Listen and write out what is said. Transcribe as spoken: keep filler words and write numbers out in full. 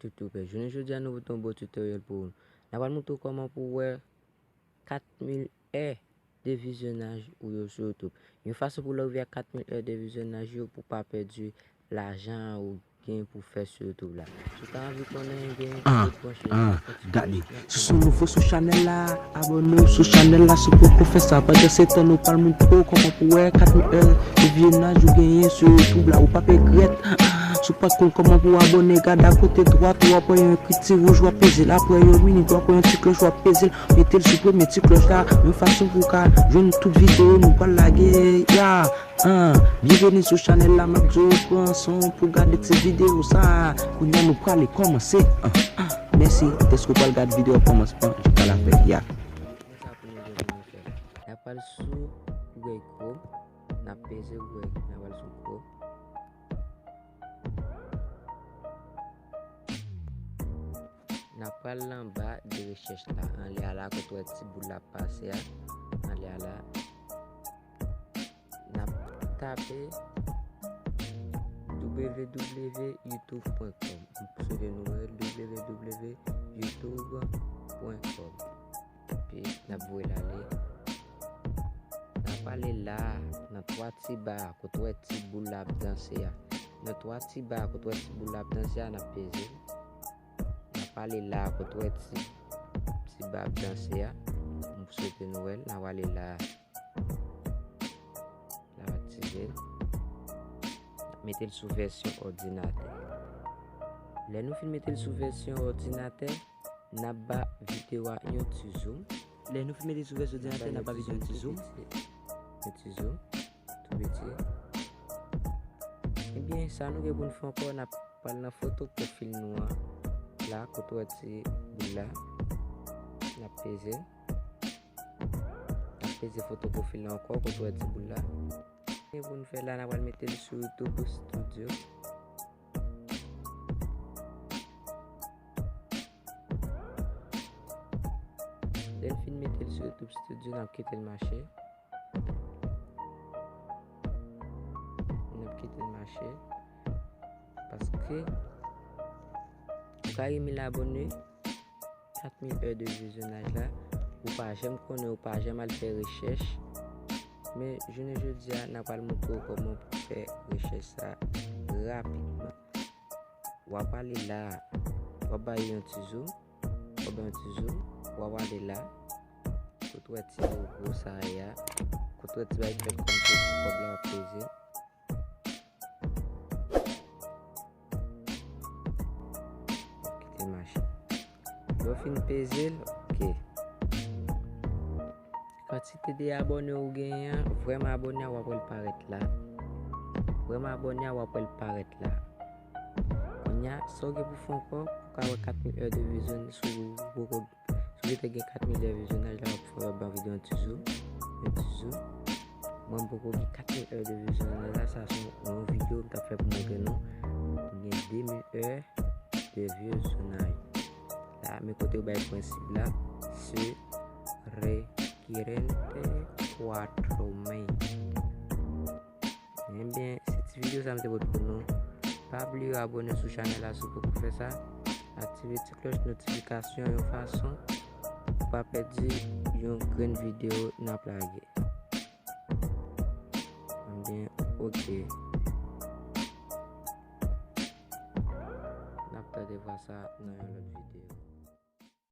YouTube. Jounen jodi a, nou pote yon bon tutorial pou ou. N a pral montre w kòman pou w wè kat mil è de vizyonaj ou yo sou YouTube. Yon fason pou lè w rive a kat mil è de vizyonaj yo, pou w pa pèdi lajan ou gen pou fè sou YouTube la. Si w ta anvi konnen, gen ah, tout branche ah, gade. Si w se nouvo sou chanèl la, abòne w sou chanèl la si w poko fè sa. Pandan se tan, nou pral montre w kòman pou w wè kat mil è de vizyonaj ou genyen sou YouTube la. Ou p ap regrèt. Si w pa t konn kòman pou w abòne, gade a kote dwat ou, w ap wè yon ekri ti wouj, w ap peze l. Apre yon minit, w ap wè yon ti klòch, w ap peze l. Mete l sou premye ti klòch la, yon fason pou w ka jwenn tout videyo nou pral lage. Ya, ah, byenveni sou chanèl la, m ap di w pran san w pou w gade ti videyo sa. Kounye a nou prale kòmanse. Ah, ah, mèsi dèske w pral gade videyo a kòmansman jiska lafen. Ya. N ap pral sou Google Chrome, n ap peze Google, n ap pral sou Chrome. N ap pral anba de rechèch la, anlè a la, kote w wè ti boul la ap pase a, anlè a la. N ap tape w w w youtube point com. M swete nou wè w w w youtube point com. Epi n ap voye l ale. N ap ale la, nan twa ti ba a, kote w wè ti boul la ap danse a. Nan twa ti ba a, kote w wè ti boul la ap danse a, n ap peze. N ap ale la, kote w wè ti, ti ba ap danse a. M swete nou wè l, n ap ale la. N ap aktive l. N ap mete l sou vèsyon òdinatè. Lè nou fin mete l sou vèsyon òdinatè, n ap ba videyo a yon ti zoom. Lè nou fin mete l sou vèsyon òdinatè, n ap ba videyo a yon ti zoom. Yon ti zoom, tou piti. Ebyen, sa nou gen pou n fè ankò, n ap pral nan foto pwofil nou an. La, kote w wè ti boul la. N ap peze. N ap peze foto pwofil la ankò, kote w wè ti boul la. Gen pou n fè la, n ap pral mete l sou YouTube Studio. Lè n fin mete l sou YouTube Studio, n ap kite l mache. N ap kite l mache. Paske ou ka gen mil abòne, kat mil è de vizyonaj la, ou pa janm konnen, ou pa janm al fè rechèch. Men jounen jodi a, n ap pral montre w kòman pou fè rechèch sa rapidman. W ap ale la, w ap bay yon ti zoom, w ap bay yon ti zoom, w ap ale la, kote w wè ti logo sa a ye a, kote w wè ti bagay ki fèt kòm kredi kòb la, w ap peze. Kite l mache. Lè w fin peze l, oke. Kantite de abòne ou genyen an, vrèman abòne a, w ap wè l parèt la. Vrèman abòne a, w ap wè l parèt la. Kounye a, sa w gen pou fè ankò, pou w ka wè kat mil è de vizyonaj sou, sou, sou ou te gen kat mil è vizyonaj la, w ap fè, w ap ban videyo yon ti zoom, yon ti zoom. Mwen, m poko gen kat mil è de vizyonaj la, sa se yon videyo m t ap fè pou montre nou. M gen de mil è de vizyonaj. La, men kote yo bay prensip la, se requiere cuatro mil. Ebyen, se ti videyo sa m te pote pou nou. Pa bliye abòne sou chanèl la si w poko fè sa. Aktive ti klòch notifikasyon yon fason pou pa pèdi yon grenn videyo n ap lage. Ebyen, oke. N ap tande vwa sa nan yon lòt videyo.